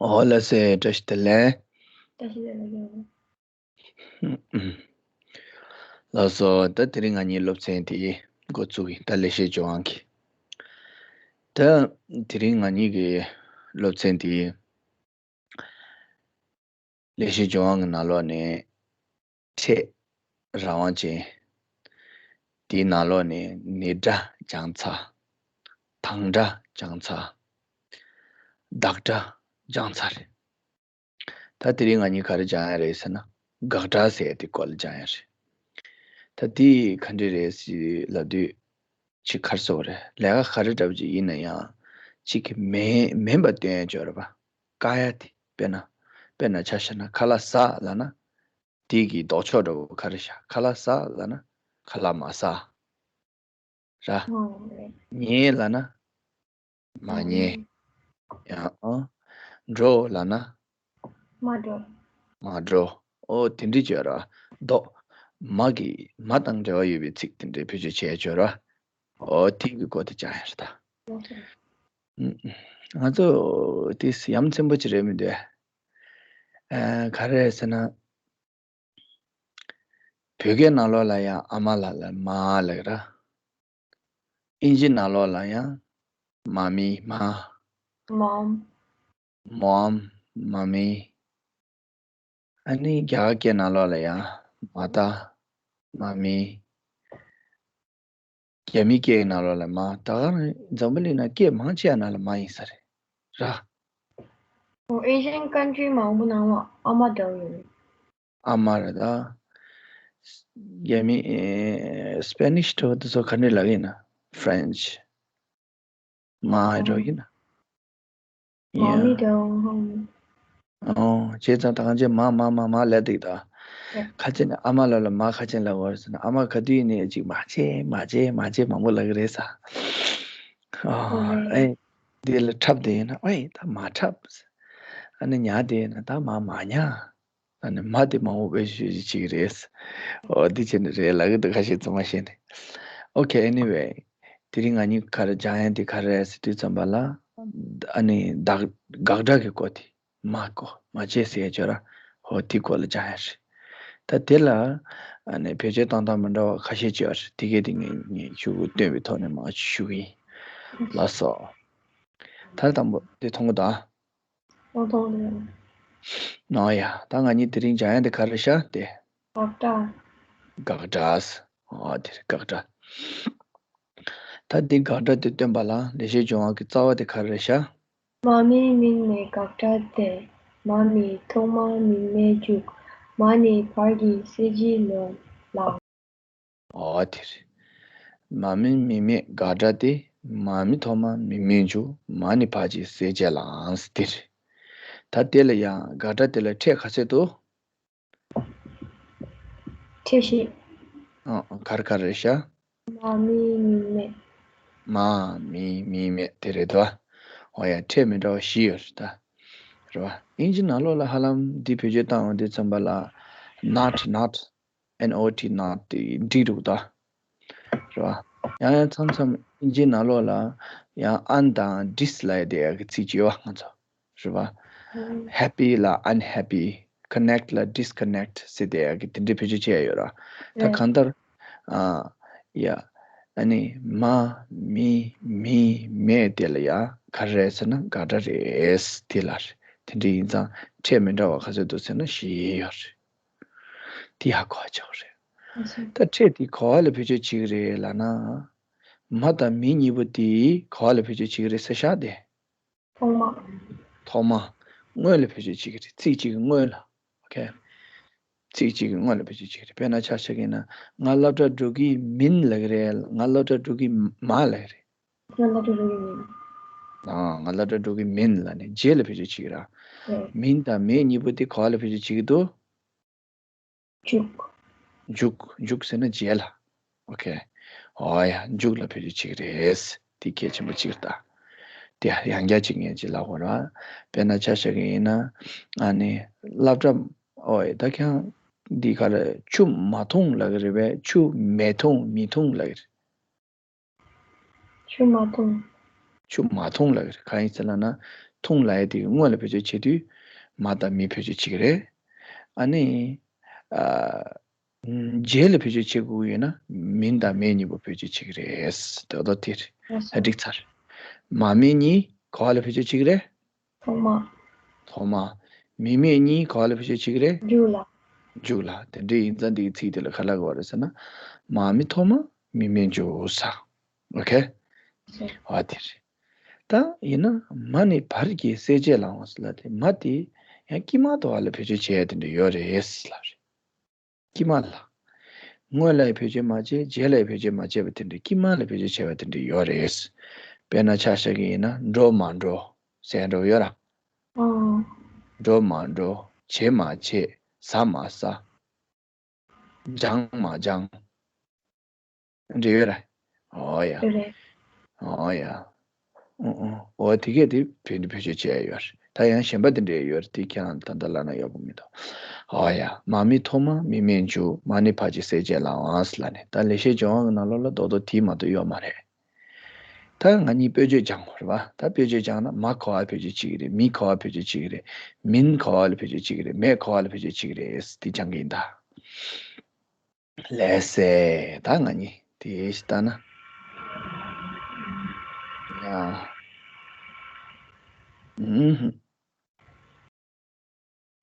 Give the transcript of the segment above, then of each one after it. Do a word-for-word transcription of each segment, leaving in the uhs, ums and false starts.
ཨོ་ལགས་སེ། བཀྲ་ཤིས་བདེ་ལེགས། བཀྲ་ཤིས་བདེ་ལེགས། ལགས་སོ། ད་དེ་རིང་ང་གཉིས་སློབ་ཚན་དེ་འགོ་བཙུགས་ཡིན། ད་ལེགས་བཤད་ལྗོན་དབང་གི། ད་དེ་རིང་ང་གཉིས་ཀྱི་སློབ་ཚན་དེ་ལེགས་བཤད་ལྗོན་དབང་གི་ནང་ལོགས་ནས་ཕྲད་རང་དབང་ཅན། དེའི་ནང་ལོགས་ནས་ནི་སྒྲ་སྦྱངས་ཚར། དང་སྒྲ་སྦྱངས་ཚར། བདག་སྒྲ་སྦྱངས་ཚར་རེད། ད་དེ་རིང་ང་གཉིས་ག་རེ་སྦྱང་ཡ་རེད་ཟེར་ན། དགག་སྒྲ་ཟེར་ཡ་དེ་སྐོར་ལ་སྦྱང་ཡ་རེད། ད་དེ་ག་འདྲ་རེད་ཟེར་ལབ་དུས། ཅིག་ག་རེ་ཟེར་དགོས་རེད། ལས་ཀ་ག་རེ་འདྲ་པོ་ཅིག་ཡིན་ན་ཡང་། ཅིག་གི་མིན་མིན་པ་སྟོན་ཡ་ཅིག་ཡོད་རེད་པ། བཀག་ཡ་དེ། དཔེར་ན། དཔེར་ན་ཆ་བཞག་ན་ཁ་ལག་ཟ་ལབ་ན། དེ་གི་ལྡོག་ཕྱོགས་འདྲ་པོ་ག་རེ་བཞག་ཁ་ལག་ཟ་ལབ་ན། ཁ་ལག་མ་ཟ། ར། ཨོ། རེད། ཉལ་ལབ་ན། མ་ཉལ། ཨོ། ཡང་ཨོ། འགྲོ་ལབ་ན། མ་འགྲོ། མ་འགྲོ། ཨོ་དེ་འདྲ་ཅིག་ཡོད་ར། ལྡོག་མ་གི་མ་དང་འབྲེལ་བ་ཡོད་པའི་ཚིག་དེ་འདྲ་བེད་སྤྱོད་བྱས་ཡ་ཅིག་ཡོད་ར། ཨོ་དེ་གི་སྐོར་དེ་སྦྱང་ཡ་རེད་ད། ལགས་སོ། ཨུམ། ང་ཚོ་དེ་ཡ་མཚན་པོ་ཅིག་རེད་མི་འདུག་ཨ། ག་རེ་རེད་ཟེར་ན། བོད་སྐད་ནང་ལོགས་ལ་ཡང་ཨ་མ་ལ་ལ་མ་ལབ་ར། ཨིན་ཇི་ནང་ལོགས་ལ་ཡང་མ་མི་མ། Mom. Mom. མ་མི། ཨ་ནི་རྒྱ་གར་སྐད་ནང་ལོགས་ལ་ཡང་མ་ཏཱ། མ་མི། རྒྱ་མི་སྐད་ནང་ལོགས་ལ་མ། ད་ག་རང་འཛམ་བུ་གླིང་ན་སྐད་མང་ཆེ་བ་ནང་ལ་མ་ཡིན་ས་རེད་ར། ཨོ། Asian country མང་པོ་ནང་ལ་ཨ་མ་འདྲ་བོ་ཡོད་རེད། ཨ་མ་རེད་ད། རྒྱ་མི། ཨེ། Spanish འདྲ་བོ་དེ་ཚོ་ག་འདྲ་ལབ་ཡིན་ན། French། མ་འདྲ་བོ་ཡིན་ན། མ་མི་འདྲ་བོ་ཧང་། ཨོ། བྱས་ཙང་ད་གང་ཅི་མ་མ་མ་མ་ལབ་འདུག་ད། ཨེ། ཁ་ཆེ་ནས་ཨ་མ་ལ་ལ་མ་ཁ་ཆེ་ལབ་དགོས་རེད་ཟེར་ན། ཨ་མ་ག་དུས་ཡིན་ནའི་ཅིག་མ་བྱེད་མ་བྱེད་མ་བྱེད་མང་པོ་ལབ་ཀྱི་རེད་ས། ཨོ། ཨོ་རེད། ཨེ། འདི་ལ་འཁྲབ་བསྡད་ཡིན་ན། ཨེ། ད་མ་འཁྲབ། ཨ་ནི་ཉལ་བསྡད་ཡིན་ན། ད་མ་མ་ཉལ། ཨ་ནི་མ་དེ་མང་པོ་བེད་སྤྱོད་བྱེད་ཀྱི་རེད། ཨོ་འདི་བྱས་ནས་རེད་ལབ་ཀྱི་འདུག་ཁ་ཤས་ཚང་མ་ཤེས་ནས། Okay, anyway. དེ་རིང་ང་གཉིས་ག་རེ་སྦྱང་ཡ་འདི་ག་རེ་རེད་ཟེར་དུས་ཙམ་པ་ལ། ཨ་ནི་བདག་དགག་སྒྲ་གི་སྐོར་དེ། མ་གོ་མ་བྱེད་ཟེར་ཡ་ཅིག་ཡོད་ར། ཧོ་དེའི་སྐོར་ལ་སྦྱང་ཡ་རེད། ད་དེ་ལ་ཨ་ནི་བེད་སྤྱོད་བཏང་སྟངས་མི་འདྲ་བ་ཁ་ཤས་ཅིག་ཡོད་རེད། དེ་གས་དེ་ངས་ངས་ཤུགས་སྟོན་པའི་ཐོག་ནས་མར་ཞུ་གི་ཡིན། ལགས་སོ། ད་དང་པོ་དེ་མཐོང་གི་འདུག་ཨ། ཨོ་མཐོང་གི་འདུག་ཨོ་ཡ། ད་ང་གཉིས་དེ་རིང་སྦྱང་ཡ་དེ་ག་རེ་ཤག་དེ། དགག་སྒྲ། དགག་སྒྲ། ཨོ་དེ་རེད། དགག་སྒྲ། ད་འདི་དགག་སྒྲ་དེ་སྟོན་པ་ལ་ལེགས་བཤད་ལྗོན་དབང་གི་རྩ་བ་དེ་ག་རེ་རེད་ཤག་མ་མི་མིན་མེད་དགག་སྒྲ་སྟེ། མ་མི་ཐོག་མ་མིན་མེད་འཇུག་མ་ནི་བར་གྱི་གསལ་བྱེད་ལོ་ལ། ཨོ་དེ་རེད། མ་མི་མིན་མེད་དགག་སྒྲ་སྟེ། མ་མི་ཐོག་མ་མིན་མེད་འཇུག་མ་ནི་བར་གྱི་གསལ་བྱེད་ལའང་། དེ་རེད། ད་དེ་ལ་ཡང་དགག་སྒྲ་དེ་ལ་ཕྲད་ག་ཚོད་འདུག་ཕྲད་བཞི། ཨ། ག་རེ་ག་རེ་རེད་ཤག་མ་མི་མིན་མེད། མ་མི་མིན་མེད་དེ་རེད་དོ། ཨོ་ཡ། ཕྲད་མི་འདྲ་བ་བཞི་ཡོད་རེད་ད། རེད་བ། ཨིན་ཇི་ནང་ལོགས་ལ་ཧ་ལམ་འདི་བེད་སྤྱོད་བཏང་ཡོང་དུས་ཙམ་པ་ལ། not not not དེ་འགྲིག་འདུག་ད། རེད་བ། ཡང་ཡང་མཚམས་མཚམས་ཨིན་ཇི་ནང་ལོགས་ལ་ཡང་un དང་dis ལབ་ཡ་དེ་ཡ་གི་ཚིག་ཅིག་ཡོད་བ། ང་ཚོ། རེད་བ། ཨང་། happy ལ་unhappy། connect ལ་disconnect ཟེར་དེ་ཡ་གི་དེ་འདྲའི་བེད་སྤྱོད་བྱས་ཡོད་ར། ད་རེད། གང་ལྟར། ཨ། ཡ། ཨ་ནི་མ་མི་མིན་མེད་དེ་ལ་ཡ་ག་རེ་རེད་ཟེར་ན་དགག་སྒྲ་རེད། དེ་ལ་རེད། དེ་འདྲ་ཡིན་ཙང་ཕྲད་མི་འདྲ་བ་ག་ཚོད་འདུག་ཟེར་ན་བཞི་ཡོད་རེད། དེ་ཡ་གོ་བ་ཆོག་རེད། ཨ་ཙི། ད་ཕྲད་དེ་ག་བ་ལ་བེད་སྤྱོད་བྱེད་ཀྱི་རེད་ལབ་ན། མ་དང་མི་གཉིས་པོ་དེ་ག་བ་ལ་བེད་སྤྱོད་བྱེད་ཀྱི་རེད་ཟེར་ཤག་དེ། ཐོག་མ། ཐོག་མ། སྔོན་ལ་བེད་སྤྱོད་བྱེད་ཀྱི་རེད། ཚིག་གཅིག་གི་སྔོན་ལ། ཨོ་ཁེ། ཚིག་གཅིག་གི་སྔོན་ལ་བེད་སྤྱོད་བྱེད་ཀྱི་རེད། དཔེར་ན་ཆ་བཞག་གི་ཡིན་ན། ང་སློབ་གྲྭ་འགྲོ་གི་མིན་ལབ་ཀྱི་རེད། ང་སློབ་གྲྭ་འགྲོ་གི་མ་ལབ་ཀྱི་རེད། ང་སློབ་གྲྭ་འགྲོ་གི་མིན། ཨ། ང་སློབ་གྲྭ་འགྲོ་གི་མིན་ལབ་ནས་རྗེས་ལ་བེད་སྤྱོད་བྱེད་ཀྱི་རེད། རེད། མིན་དང་མེད་གཉིས་པོ་དེ་ག་བ་ལ་བེད་སྤྱོད་བྱེད་ཀྱི་འདུག་འཇུག་འཇུག་འཇུག་ཟེར་ན་རྗེས་ལ། ཨོ་ཁེ། ཨོ་ཡ། འཇུག་ལ་བེད་སྤྱོད་བྱེད་ཀྱི་རེད། དེ་གལ་ཆེན་པོ་གཅིག་རེད་ད། དེ་ཡང་བསྐྱར་གཅིག་ངས་ཅིག་ལབ་དགོས་རེད་བ། དཔེར་ན་ཆ་བཞག་གི་ཡིན་ན། ཨ་ནི་སློབ་གྲྭ། ཨོ་ཡ། ད་ཁྱེད་རང་འདི་ག་རེ། ཆུ་མ་འཐུང་ལབ་ཀྱི་རེད་པས། ཆུ་མེ་འཐུང་མི་འཐུང་ལབ་ཀྱི་རེད། ཆུ་མ་འཐུང་། ཆུ་མ་འཐུང་ལབ་ཀྱི་རེད། གང་ཡིན་ཟེར་ལབ་ན། ཐུང་ལབ་ཡ་དེ་གི་སྔོན་ལ་བེད་སྤྱོད་བྱེད་དུས་མ་དང་མི་བེད་སྤྱོད་བྱེད་ཀྱི་རེད། ཨ་ནི། ཨ། རྗེས་ལ་བེད་སྤྱོད་བྱེད་དགོས་ཀྱི་ཡོད་ན་མིན་དང་མེན་གཉིས་པོ་བེད་སྤྱོད་བྱེད་ཀྱི་རེད། ད་ལྟ་དེ་རེད། ཨ་འགྲིག་ཚར། མ་མི་གཉིས་ག་བ་ལ་བེད་སྤྱོད་བྱེད་ཀྱི་རེད། ཐོག་མ། ཐོག་མ། མི་མེད་གཉིས་ག་བ་ལ་བེད་སྤྱོད་བྱེད་ཀྱི་རེད། མཇུག་ལ། མཇུག་ལ། དེ་འདྲ་ཡིན་ཙང་འདིའི་ཚིག་དེ་ལ་ག་ལབ་དགོས་རེད་ཟེར་ན། མ་མི་ཐོག་མ། མི་མེད་མཇུག་ས། ཨོ་ཁེ། ཨོ་དེ་རེད། ད་ཡིན་ན་མ་ནི་བར་གྱི་གསལ་བྱེད་ལའང་ཟེར་ལབ་དེ། མ་དེ་ཡང་དཀྱིལ་མ་དེ་བ་ལ་བེད་སྤྱོད་བྱེད་ཡ་དེ་འདྲ་ཡོད་རེད་ལབ་རེད། དཀྱིལ་མ་ལ། སྔོན་ལ་ཡང་བེད་སྤྱོད་མ་བྱས། རྗེས་ལ་ཡང་བེད་སྤྱོད་མ་བྱས་པ་དེ་འདྲའི་དཀྱིལ་མ་ལ་བེད་སྤྱོད་བྱས་པ་དེ་འདྲ་ཡོད་རེད། དཔེར་ན་ཆ་བཞག་གི་ཡིན་ན། འགྲོ་མ་འགྲོ་ཟེར་འགྲོ་ཡོད་ར། ཨང་། འགྲོ་མ་འགྲོ། བྱེད་མ་བྱེད། ཟ་མ་ཟ། སྦྱང་མ་སྦྱང་། འདྲ་ཡོད་ར། ཨོ་ཡ། རེད། ཨོ་ཡ། ཨོ་ཨོ། འོ་དེ་གས་དེ་བེད་འདི་བེད་སྤྱོད་བྱས་ཡོད་རེད། ད་ཡང་གཞན་པ་དེ་འདྲ་ཡོད་རེད། དེ་ཁྱེད་རང་ད་ལྟ་ལབ་ན་ཡག་པོ་མི་འདུག་ཨོ་ཡ། མ་མི་ཐོག་མ། མི་མེད་མཇུག་མ་ནི་བར་གྱི་གསལ་བྱེད་ལའང་ཟེར་ལབ་ནས། ད་ལེགས་བཤད་ལྗོན་དབང་གི་ནང་ལོགས་ལ་རྡོག་རྡོག་དེ་མ་གཏོགས་ཡོད་མ་རེད། ད་ང་གཉིས་དཔེར་བརྗོད་སྦྱང་དགོས་རེད་པ། ད་དཔེར་བརྗོད་སྦྱང་ན་མ་ག་བ་ལ་བེད་སྤྱོད་བྱེད་ཀྱི་རེད། མི་ག་བ་ལ་བེད་སྤྱོད་བྱེད་ཀྱི་རེད། མིན་ག་བ་ལ་བེད་སྤྱོད་བྱེད་ཀྱི་རེད། མེད་ག་བ་ལ་བེད་སྤྱོད་བྱེད་ཀྱི་རེད། དེ་སྦྱང་གི་ཡིན་ད། ལགས་སེ། ད་ང་གཉིས་དེ་ཞིག་ལྟ་ན། ཡ། ཨུམ།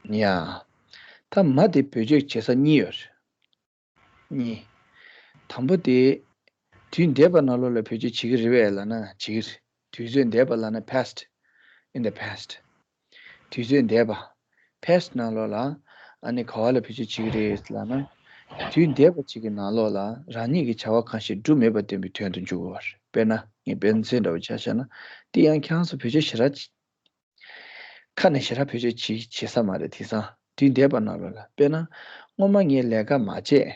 ཡ། ད་མ་དེ་བེད་སྤྱོད་བྱེད་ས་གཉིས་ཡོད་རེད། གཉིས། དང་པོ་དེ། དུས་འདས་པ་ནང་ལོགས་ལ་བེད་སྤྱོད་བྱེད་ཀྱི་རེད་པས་ལབ་ན་བྱེད་ཀྱི་རེད། དུས་ཚོད་འདས་པ་ལབ་ན་past། In the past། དུས་ཚོད་འདས་པ། past ནང་ལོགས་ལ། ཨ་ནི་ག་བ་ལ་བེད་སྤྱོད་བྱེད་ཀྱི་རེད་ལབ་ན། དུས་འདས་པ་ཅིག་གི་ནང་ལོགས་ལ་རང་ཉིད་ཀྱི་བྱ་བ་གང་ཞིག་འགྲུབ་མེད་པར་སྟོན་པའི་དོན་དུ་འཇུག་དགོས་པ་རེད། དཔེར་ན་ངས་དཔེ་མཚོན་འདྲ་བོ་ཆ་བཞག་ན། དེ་ཡང་ཁྱེད་རང་ཚོ་བེད་སྤྱོད་ཞེ་དྲག་ཁ་ནས་ཞེ་དྲག་བེད་སྤྱོད་བྱེད་བྱེད་ས་མ་རེད། དེང་སང་དུས་འདས་པ་ནང་ལོགས་ལ། དཔེར་ན། སྔོན་མ་ངས་ལས་ཀ་མ་བྱས།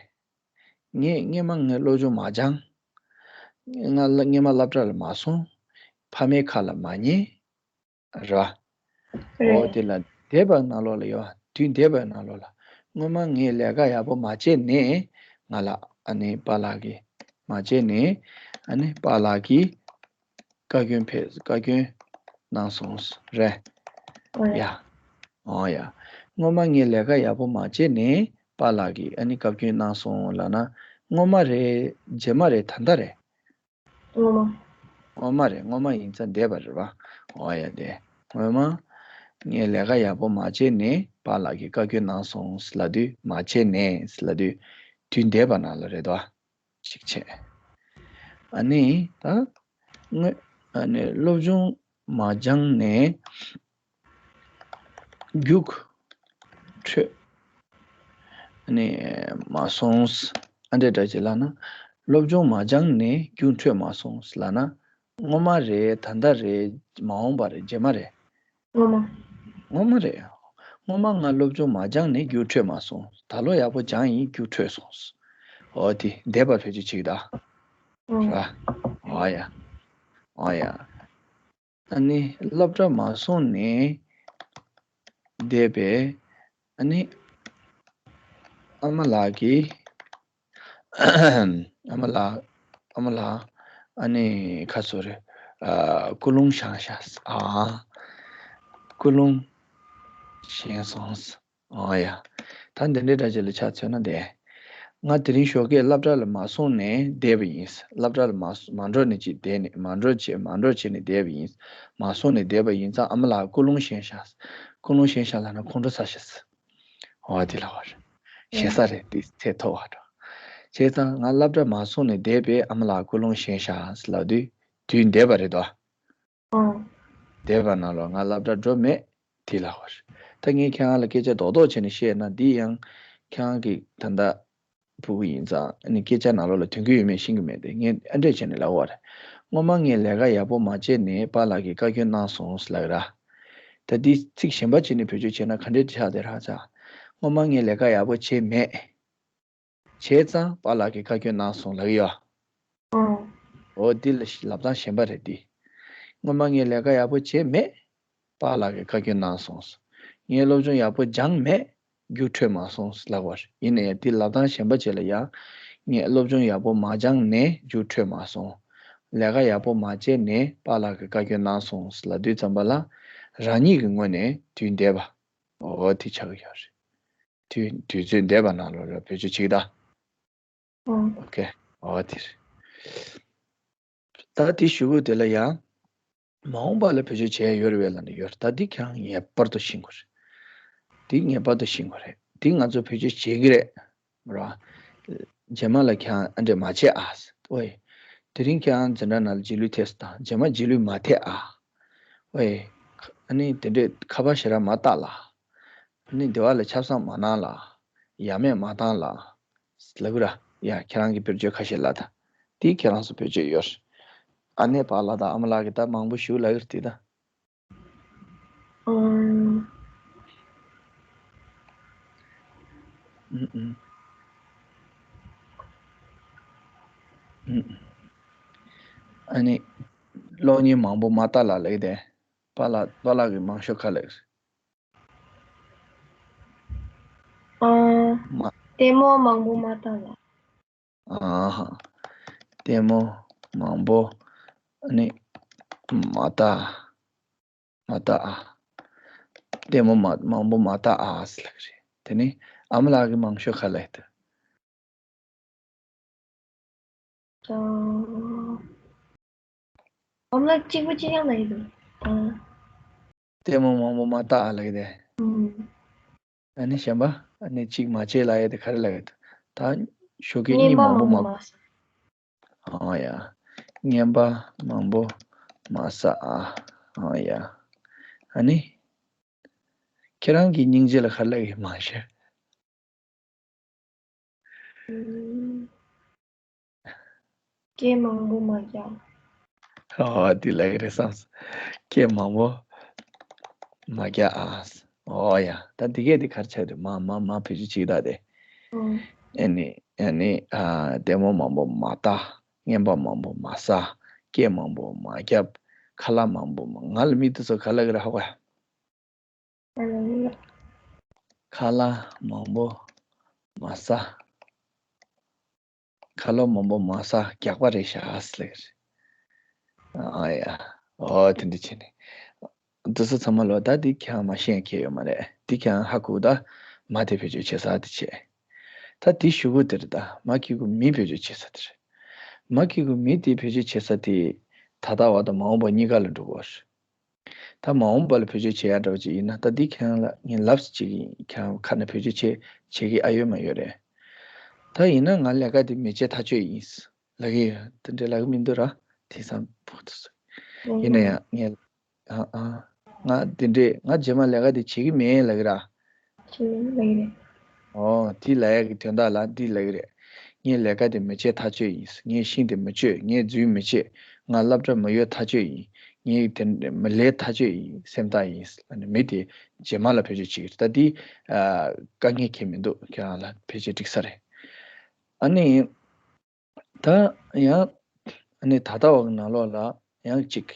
ངས་སྔོན་མ་ངས་སློབ་སྦྱོང་མ་སྦྱངས། ང་ལ་སྔོན་མ་སློབ་གྲྭ་ལ་མ་སོང་། ཕ་མའི་ཁ་ལ་མ་ཉན། རེད་བ། རེད། འོ་དེ་ལ་འདས་པ་ནང་ལོགས་ལ་ཡོད། དུས་འདས་པའི་ནང་ལོགས་ལ། སྔོན་མ་ངས་ལས་ཀ་ཡག་པོ་མ་བྱས་ནས། ང་ལ་ཨ་ནི་པཱ་ལགས་ཀྱིས་མ་བྱས་ནས། ཨ་ནི་པཱ་ལགས་ཀྱིས་བཀའ་བཀྱོན་ཕེབས། བཀའ་བཀྱོན་གནང་སོང་། རེད། ཨོ་ཡ། ཡ། ཨོ་ཡ། སྔོན་མ་ངས་ལས་ཀ་ཡག་པོ་མ་བྱས་ནས་པཱ་ལགས་ཀྱིས་ཨ་ནི་བཀའ་བཀྱོན་གནང་སོང་ལབ་ན། སྔོན་མ་རེད། རྗེས་མ་རེད། ད་ལྟ་རེད། སྔོན་མ། སྔོན་མ་རེད། སྔོན་མ་ཡིན་ཙང་འདས་པ་རེད་བ། ཨོ་ཡ་དེ། སྔོན་མ། ངས་ལས་ཀ་ཡག་པོ་མ་བྱས་ནས་པཱ་ལགས་ཀྱིས་བཀའ་བཀྱོན་གནང་སོང་ལབ་དུས། མ་བྱས་ནས་ལབ་དུས། དུས་འདས་པ་ནང་ལ་རེད་དོ། གཅིག་བྱས། ཨ་ནི་ད། དངོས། ཨ་ནི་སློབ་སྦྱོང་མ་སྦྱངས་ནས་རྒྱུགས་འཕྲོད། ཨ་ནི་མ་སོང་། ཨ་འདྲས་འདྲ་ཅིག་ལབ་ན། སློབ་སྦྱོང་མ་སྦྱངས་ནས་རྒྱུགས་འཕྲོད་མ་སོང་ལབ་ན། སྔོན་མ་རེད། ད་ལྟ་རེད། མ་འོངས་པ་རེད། རྗེས་མ་རེད། སྔོན་མ། སྔོན་མ་རེད། སྔོན་མ་ང་སློབ་སྦྱོང་མ་སྦྱངས་ནས་རྒྱུགས་འཕྲོད་མ་སོང་། ད་ལོ་ཡག་པོ་སྦྱངས་ཡིན། རྒྱུགས་འཕྲོད་སོང་། འོ་དེ་འདས་པ་བེད་སྤྱོད་བྱེད་ཀྱི་ད། ཨང་། རེད་བ། འོ་ཡ། འོ་ཡ། ཨ་ནི་སློབ་གྲྭ་མ་སོང་ནས་འདས་པའི། ཨ་ནི་ཨ་མ་ལགས་ཀྱིས། ཨ་མ་ལགས། ཨ་མ་ལགས། ཨ་ནི་ཁ་སོ་རེ། ཨ། ཀུན་སློང་བཞེངས་ཤག་ཨ། ཀུན་སློང་བཞེངས་སོང་། ཨོ་ཡ། ད་འདི་འདྲའི་འདྲ་ཅིག་ལ་ཆ་མཚོན་ན་དེ། ང་དེ་རིང་ཞོགས་ཀས་སློབ་གྲྭ་ལ་མ་སོང་ནས་བསྡད་པ་ཡིན། སློབ་གྲྭ་ལ་མ་མ་འགྲོ་ནས་ཅིག་བསྡད་ནས། མ་འགྲོ་བྱས། མ་འགྲོ་བྱས་ནས་བསྡད་པ་ཡིན། མ་སོང་ནས་བསྡད་པ་ཡིན་ཙང་ཨ་མ་ལགས་ཀུན་སློང་བཞེངས་ཤག་ཀུན་སློང་བཞེངས་ཤག་ལབ་ན་ཁོང་ཁྲོ་ཟ་ཤག་འོ་དེ་ལ་བར། ཞེ་ས་རེད། དེ་ཚད་མཐོ་བ་འགྲོ། བྱས་ཙང་ང་སློབ་གྲྭ་མ་སོང་ནས་བསྡད་པས་ཨ་མ་ལགས་ཀུན་སློང་བཞེངས་ཤག་ལབ་དུས། དུས་འདས་པ་རེད་དོ། ཨང་། འདས་པ་ནང་ལོགས་ང་སློབ་གྲྭ་འགྲོ་མེད། དེ་ལ་བར། ད་ངས་ཁྱེད་རང་ལ་སྐད་ཆ་རྡོག་རྡོག་བྱས་ནས་བཤད་ན། འདི་ཡང་ཁྱེད་རང་གི་ད་ལྟ་ཕྲུ་གུ་ཡིན་ཙང་ཨ་ནི་སྐད་ཆ་ནང་ལོགས་ལ་དོན་གྱི་ཡོད་མེད་ཤེས་ཀྱི་མེད་དེ། ངས་ཨ་འདྲས་བྱས་ནས་ལབ་པ་རེད། སྔོན་མ་ངས་ལས་ཀ་ཡག་པོ་མ་བྱས་ནས་པཱ་ལགས་ཀྱིས་བཀའ་བཀྱོན་གནང་སོང་ལབ་ཀྱི་ར། ད་འདི་ཚིག་གཞན་པ་བྱས་ནས་བེད་སྤྱོད་བྱས་ན་ག་འདྲས་ཆགས་བསྡད་ར་ཆ། སྔོན་མ་ངས་ལས་ཀ་ཡག་པོ་བྱས་མེད། བྱས་ཙང་པཱ་ལགས་ཀྱིས་བཀའ་བཀྱོན་གནང་སོང་ལབ་ཀྱི་ཡོད། ཨང་། འོ་འདི་ལ་ལབ་སྟངས་གཞན་པ་རེད་འདི། སྔོན་མ་ངས་ལས་ཀ་ཡག་པོ་བྱས་མེད། པཱ་ལགས་ཀྱིས་བཀའ་བཀྱོན་གནང་སོང་། ངས་སློབ་སྦྱོང་ཡག་པོ་སྦྱངས་མེད། རྒྱུགས་འཕྲོད་མ་སོང་ལབ་པ་རེད། ཡིན་ན་ཡང་འདི་ལབ་སྟངས་གཞན་པ་ཅིག་ལ་ཡང་། ངས་སློབ་སྦྱོང་ཡག་པོ་མ་སྦྱངས་ནས་རྒྱུགས་འཕྲོད་མ་སོང་། ལས་ཀ་ཡག་པོ་མ་བྱས་ནས་པཱ་ལགས་ཀྱིས་བཀའ་བཀྱོན་གནང་སོང་ལབ་དུས་ཙམ་པ་ལ། རང་ཉིད་ཀྱི་ངོས་ནས་དུས་འདས་པ། འོ་དེ་ཆགས་ཀྱི་ཡོད་རེད། དུས་དུས་ཚོད་འདས་པ་ནང་ལོགས་ལ་བེད་སྤྱོད་བྱེད་ཀྱི་ད། ཨོ། ཨོ་ཁེ། འོ་དེ་རེད། ད་དེ་གཞུག་གུ་དེ་ལ་ཡང་མ་འོངས་པ་ལ་བེད་སྤྱོད་བྱས་ཡོད་རེད་པས་ལབ་ནས་ཡོད་རེད། ད་འདི་ཁྱེད་རང་ངེས་པར་དུ་ཤེས་དགོས་རེད། འདི་ངེས་པར་དུ་ཤེས་དགོས་རེད། འདི་ང་ཚོ་བེད་སྤྱོད་བྱེད་ཀྱི་རེད། ར། རྗེས་མ་ལ་ཁྱེད་རང་ཨ་འདྲས་མ་བྱེད་ཨ། ཨོའི། དེ་རིང་ཁྱེད་རང་འཛིན་གྲྭ་ནང་ལ་རྗེས་ལུས་ཐེབས་སོང་ད། རྗེས་མ་རྗེས་ལུས་མ་ཐེབས་ཨ། ཨོའི། ཨ་ནི་དེ་འདྲས་ཁ་པར་ཞེ་དྲག་མ་བཏང་ལ། ཨ་ནི་སྡེ་བ་ལ་ཆབ་གསང་མ་གནང་ལ། ཡ་མེད་མ་བཏང་ལ། ལབ་ཀྱི་ར། ཡ་ཁྱེད་རང་གིས་བེད་སྤྱོད་ཁ་ཤས་ལབ་ད། དེ་ཁྱེད་རང་ཚོ་བེད་སྤྱོད་ཡོད་རེད། ཨ་ནེ་པཱ་ལགས་དང་ཨ་མ་ལགས་ཀྱིས་ད་མང་པོ་ཞིག་ལབ་ཀྱི་རེད་དེ་ད། ཨང་། ཨུམ་ཨུམ། ཨུམ་ཨུམ། ཨ་ནི། གློག་བརྙན་མང་པོ་མ་ལྟ་ལ་ལབ་ཀྱི་དེ། པཱ་ལགས་པཱ་ལགས་ཀྱིས་མང་ཤོས་ག་ལབ་ཀྱི་རེད། ཨང་། མ། ལྟད་མོ་མང་པོ་མ་ལྟ་ལ། ཨ་ཧ། ལྟད་མོ་མང་པོ་ཨ་ནི་མ་ལྟ། མ་ལྟ་ཨ། ལྟད་མོ་མ་མང་པོ་མ་ལྟ་ཨ་ཟེར་ལབ་ཀྱི་རེད། དེ་ནི་ཨ་མ་ལགས་ཀྱིས་མང་ཤོས་ག་ལབ་ཀྱི་འདུག་ཨ་མ་ལགས་གཅིག་པ་གཅིག་རྐྱང་ལབ་ཀྱི་འདུག་ཨ། ལྟད་མོ་མང་པོ་མ་ལྟ་ཨ་ལབ་ཀྱི་དེ། ཨུམ། ཨ་ནི་གཞན་པ། ཨ་ནི་གཅིག་མ་བྱེད་ལབ་ཡ་དེ་ག་རེ་ལབ་ཡ་དེ། ད་ཞོགས་ཀས་རྔན་པ་གཉིད་མང་པོ་མང་པོ་མ། མ་ཟ། ཨང་ཡ། རྔན་པ་མང་པོ་མ་ཟ་ཨ། ཨང་ཡ། ཨ་ནི། ཁྱེད་རང་གི་སྙིང་རྗེ་ལ་ག་རེ་ལབ་ཡ་མང་ཤོས། ཨུམ། སྐད་མང་པོ་མ་རྒྱག་ཨོ་དེ་ལབ་ཀྱི་རེད་བསམ་སོང་། སྐད་མང་པོ་མ་རྒྱག་ཨ། ཨོ་ཡ། ད་འདི་གས་དེ་ག་རེ་ཆགས་འདུག་མ་མ་མ་བེད་སྤྱོད་བྱེད་ཀྱི་ད་དེ། ཨོ། ཨ་ནི་ཨ་ནི་ཨ། ལྟད་མོ་མང་པོ་མ་ལྟ། རྔན་པ་མང་པོ་མ་ཟ། སྐད་མང་པོ་མ་རྒྱབ། ཁ་ལག་མང་པོ་མ། ང་ལ་མི་དེ་ཚོ་ག་ལབ་ཀྱི་རེད་ཧ་གོ་ཡ། ཨ་ལ་ལ། ཁ་ལག་མང་པོ་མ་ཟ། ཁ་ལག་མང་པོ་མ་ཟ། རྒྱགས་པ་རེད་ཤག་ཟེར་ལབ་ཀྱི་རེད། ཨ་ཡ། ཨོ་དེ་འདྲ་བྱས་ནས། འདི་ཚོ་ཚང་མ་ལོ་ད་འདི་ཁྱེད་རང་མ་ཤེས་མཁན་ཡོད་མ་རེད། འདི་ཁྱེད་རང་ཧ་གོ་ད། མ་དེ་བེད་སྤྱོད་བྱེད་ས་དེ་བྱས། ད་དེ་གཞུག་གུ་དེ་རེད་ད། མ་གི་གུ་མི་བེད་སྤྱོད་བྱེད་ས་དེ་རེད། མ་གི་གུ་མི་དེ་བེད་སྤྱོད་བྱེད་ས་དེ། ད་ལྟ་བ་དང་མ་འོངས་པ་གཉིས་ཀ་ལ་འགྲོ་གི་རེད། ད་མ་འོངས་པ་ལ་བེད་སྤྱོད་བྱེད་ཡ་འདྲ་བ་ཅིག་ཡིན་ན། ད་འདི་ཁྱེད་རང་ལ་ངས་ལབ་ཅིག་ཡིན། ཁྱེད་རང་ཁ་ནས་བེད་སྤྱོད་བྱེད་བྱེད་ཀྱི་ཨ་ཡོད་མ་ཡོད་རེད། ད་ཡིན་ན་ང་ལས་ཀ་འདི་མི་བྱེད་ཐག་ཆོད་ཡིན་ལབ་ཀྱི་ཡོད། དེ་འདྲ་ལབ་ཀྱི་མི་འདུག་ར། དེང་སང་བུ་དུ་སུ་ཡིན་ན་ཡང་ངས་ཨ་ཨ་ང་འདི་འདྲས་ང་རྗེས་མ་ལས་ཀ་འདི་བྱེད་ཀྱི་མེད་ལབ་ཀྱི་ར། ཁྱེད་ལ་ཡིན། ཨོ། དེ་ལབ་ཡག་གི་དོན་དག་ལ་འདི་ལབ་ཀྱི་རེད། ངས་ལས་ཀ་དེ་མི་བྱེད་ཐག་ཆོད་ཡིན། ངས་ཤིང་དེ་མི་གཅོད། ངས་རྫུན་མི་བྱེད། ང་སློབ་གྲྭ་མི་ཡོད་ཐག་ཆོད་ཡིན། ངས་དེ་མི་ལས་ཐག་ཆོད་ཡིན། སེམས་ཐག་ཡིན་ལབ་ནས་མི་དེ་རྗེས་མ་ལ་བེད་སྤྱོད་བྱེད་ཀྱི་རེད། ད་འདི་ཨ། དཀའ་ངལ་གང་ཡང་མི་འདུག་ཁྱེད་རང་ལ་བེད་སྤྱོད་འགྲིག་ས་རེད། ཨ་ནི། ད་ཡང་ཨ་ནི་ད་ལྟ་བ་གི་ནང་ལོགས་ལ་ཡང་གཅིག་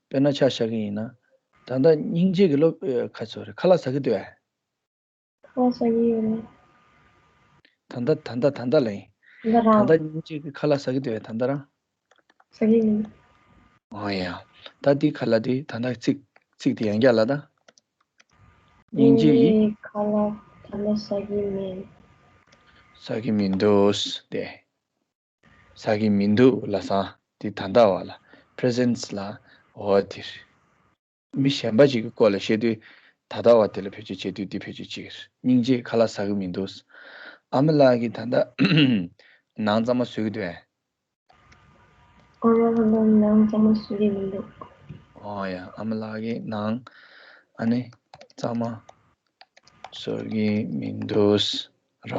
དཔེར་ན་ཆ་བཞག་གི་ཡིན་ན། ད་ལྟ་སྙིང་རྗེ་གི་སློབ་ཨ། ཁ་ཚོར་ཁ་ལག་ཟ་གི་འདུག་ཨ། ཁ་ལག་ཟ་གི་ཡོད་རེད། ད་ལྟ་ད་ལྟ་ད་ལྟ་ལ་ཡིན། ད་ལྟ་རང་། ད་ལྟ་སྙིང་རྗེ་གི་ཁ་ལག་ཟ་གི་འདུག་ཨ། ད་ལྟ་རང་། ཟ་གི་མིན། ཨོ་ཡ། ད་འདི་ཁ་ལག་འདི་ད་ལྟ་ཚིག་ཚིག་དེ་ཡང་བསྐྱར་ལ་ད། སྙིང་རྗེ་ཡིས། ངས་ཁ་ལག་ད་ལྟ་ཟ་གི་མིན། ཟ་གི་མི་འདུག་སྟེ། ཟ་གི་མི་འདུག་ལབ་ས་དེ་ད་ལྟ་བ་ལ། པྲེ་ཟེན་ཊི་ལ། འོ་དེ་རེད། མི་གཞན་པ་ཅིག་གི་སྐོར་ལ་བཤད་དུས། ད་ལྟ་བ་དེ་ལ་བེད་སྤྱོད་བྱེད་དུས་འདི་བེད་སྤྱོད་བྱེད་ཀྱི་རེད། སྙིང་རྗེ་ཁ་ལག་ཟ་གི་མི་འདུག་ཨ་མ་ལགས་ཀྱིས་ད་ལྟ་ནང་གཙང་མ་བཟོ་གི་འདུག་ཨེ། ཨ་མ་ལགས་ནང་གཙང་མ་བཟོ་གི་མི་འདུག་ཨོ་ཡ། ཨ་མ་ལགས་ཀྱིས་ནང་ཨ་ནི་གཙང་མ་བཟོ་གི་མི་འདུག་ར།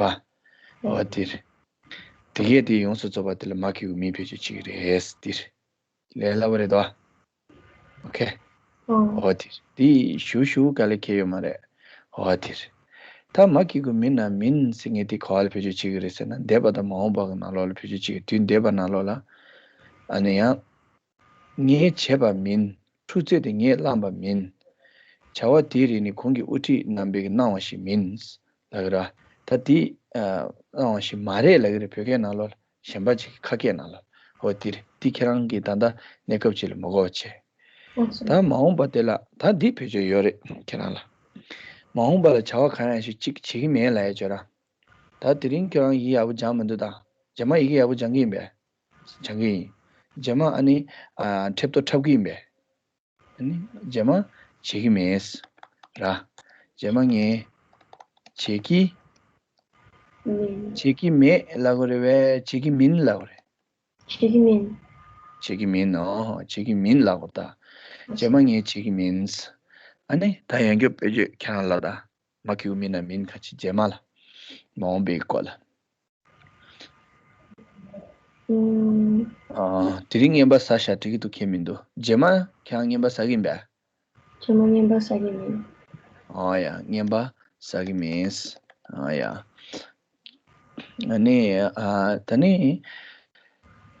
འོ་དེ་རེད། དེ་གས་དེ་ཡོངས་སུ་རྫོགས་པ་དེ་ལ་མ་གི་གུ་མི་བེད་སྤྱོད་བྱེད་ཀྱི་རེད། དེ་རེད། ལས་སླ་པོ་རེད་དོ། ཨོ་ཁེ། ཨོ། འོ་དེ་རེད། དེ་ཞུ་ཞུ་ག་ལེ་ཁེ་ཡོད་མ་རེད། འོ་དེ་རེད། ད་མ་གི་གུ་མིན་ན་མིན་ཟེར་མཁན་དེ་ག་བ་ལ་བེད་སྤྱོད་བྱེད་ཀྱི་རེད་ཟེར་ན། འདས་པ་དང་མ་འོངས་པ་གི་ནང་ལོགས་ལ་བེད་སྤྱོད་བྱེད་ཀྱི། དུས་འདས་པ་ནང་ལོགས་ལ། ཨ་ནི་ཡང་། ངས་བྱས་པ་མིན། འཁྲུག་རྩོད་དེ་ངས་བསླངས་པ་མིན། བྱ་བ་དེའི་རིགས་ནི་གོང་གི་དབུ་ཁྲིད་རྣམ་པས་གནང་བ་ཞིག་མིན། ལབ་ཀྱི་ར། ད་དེ་ཨ། གནང་བ་ཞིག་མ་རེད་ལབ་ཀྱི་རེད། བོད་སྐད་ནང་ལོགས་ལ། གཞན་པ་ཅིག་གི་ཁ་སྐད་ནང་ལོགས་ལ། འོ་དེ་རེད། དེ་ཁྱེད་རང་གིས་ད་ལྟ་གནས་སྐབས་ཅིག་ལ་མི་གོ་བ་བྱས། ད་མ་འོངས་པ་དེ་ལ་ད་འདི་བེད་སྤྱོད་ཡོད་རེད་ཁྱེད་རང་ལ། མ་འོངས་པ་ལ་བྱ་བ་གང་ཡང་ཞིག་ཅིག་བྱེད་ཀྱི་མེད་ལབ་ཡ་བྱོས་ར། ད་དེ་རིང་ཁྱེད་རང་ཡི་གེ་ཡག་པོ་སྦྱང་མི་འདུག་ད། རྗེས་མ་ཡི་གེ་ཡག་པོ་སྦྱང་གི་ཡིན་པས། སྦྱང་གི་ཡིན། རྗེས་མ་ཨ་ནི་ཨ་འཁྲབ་ཏོ་འཁྲབ་ཀྱི་ཡིན་པས། ཨ་ནི་རྗེས་མ་བྱེད་ཀྱི་མེད། ར། རྗེས་མ་ངས་བྱེད་ཀྱི། མིན། བྱེད་ཀྱི་མེད་ལབ་དགོས་རེད་པས། བྱེད་ཀྱི་མིན་ལབ་དགོས་རེད། བྱེད་ཀྱི་མིན། བྱེད་ཀྱི་མིན་ནོ། བྱེད་ཀྱི་མིན་ལབ་དགོས་ད། རྗེས་མ་ངས་བྱེད་ཀྱི་མིན། ཨ་ནི་ད་ཡང་སྐྱར་བེད་སྤྱོད་ཁྱེད་རང་ལ་ད། མ་གི་གུ་མིན་ན་མིན་ཁ་ཅིག་རྗེས་མ་ལ། མ་འོངས་པའི་སྐོར་ལ། ཨུམ། ཨ། དེ་རིང་རྔན་པ་ཟ་ཤག་འགྲིག་གི་འདུག་ཁྱད་མི་འདུག་རྗེས་མ་ཁྱེད་རང་རྔན་པ་ཟ་གི་ཡིན་པས། རྗེས་མ་རྔན་པ་ཟ་གི་མིན། ཨ་ཡ། རྔན་པ་ཟ་གི་མིན། ཨ་ཡ། ཨ་ནི་ཨ་ད་ནི་